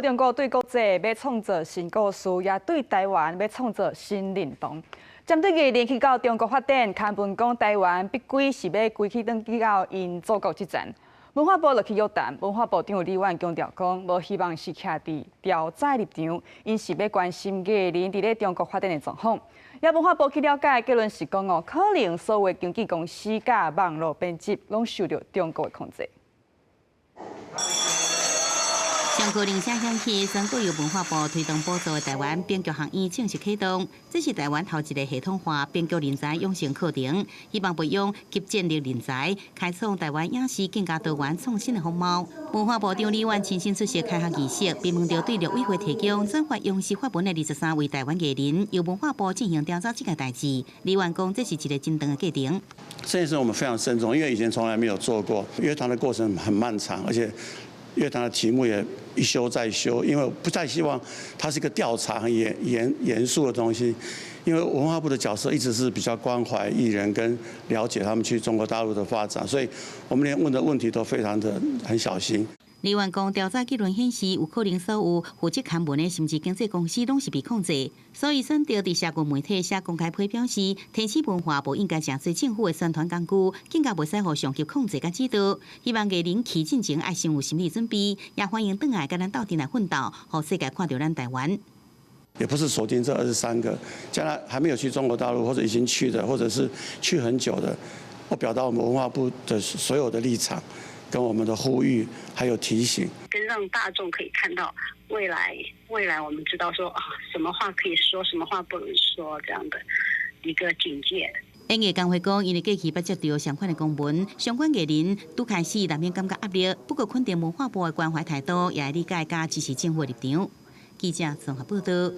中國對國際欲創造新故事，也對台灣欲創造新認同。針對藝人去到中國發展，刊文講台灣必歸是欲歸去轉去到𪜶祖國這層。文化部落去約談，文化部長李婉強調講，無希望是徛佇調查立場，𪜶是欲關心藝人佇咧中國發展的狀況。也文化部去了解，結論是講哦，可能所有經紀公司佮網路編輯攏受著中國的控制。上個零聲響起，宣布由文化部推動補助的台灣編劇學院正式啟動。這是台灣頭一个系統化編劇人才養成課程，希望培養即戰力人才，開創台灣影視更加多元創新的風貌。文化部長李婉親身出席開學儀式，並問著對陸委會提供轉發央視發文的23位台灣藝人，由文化部進行調查這個代誌。李婉講，這是一个真長的過程。這件事我們非常慎重，因為以前從來沒有做過。約談的過程很漫長，而且約談的題目也一修再修，因為不太希望它是一個調查很嚴肅的東西。因為文化部的角色一直是比較關懷藝人跟了解他們去中國大陸的發展，所以我們連問的問題都非常的很小心。李婉講，調查結論顯示，有可能所有負責刊文的，甚至經紀公司攏是被控制，所以選擇佇社群媒體寫公開批表示，提醒文化部應該誠濟政府的宣傳工具，更加袂使予上級控制佮指導。希望藝人去進前愛先有心理準備，也歡迎轉來佮咱鬥陣來奮鬥，予世界看著咱台灣。也不是鎖定這23個，將來還沒有去中國大陸或者已經去的，或者是去很久的，我表達我們文化部的所有的立場，跟我們的呼籲，還有提醒，跟讓大眾可以看到未來，未來我們知道說啊，什麼話可以說，什麼話不能說，這樣的一個警戒。演藝工會講，𪜶過去捌接著相款的公文，相關藝人拄開始難免感覺壓力，不過肯定文化部的關懷態度，也會理解佮支持政府的立場。記者綜合報導。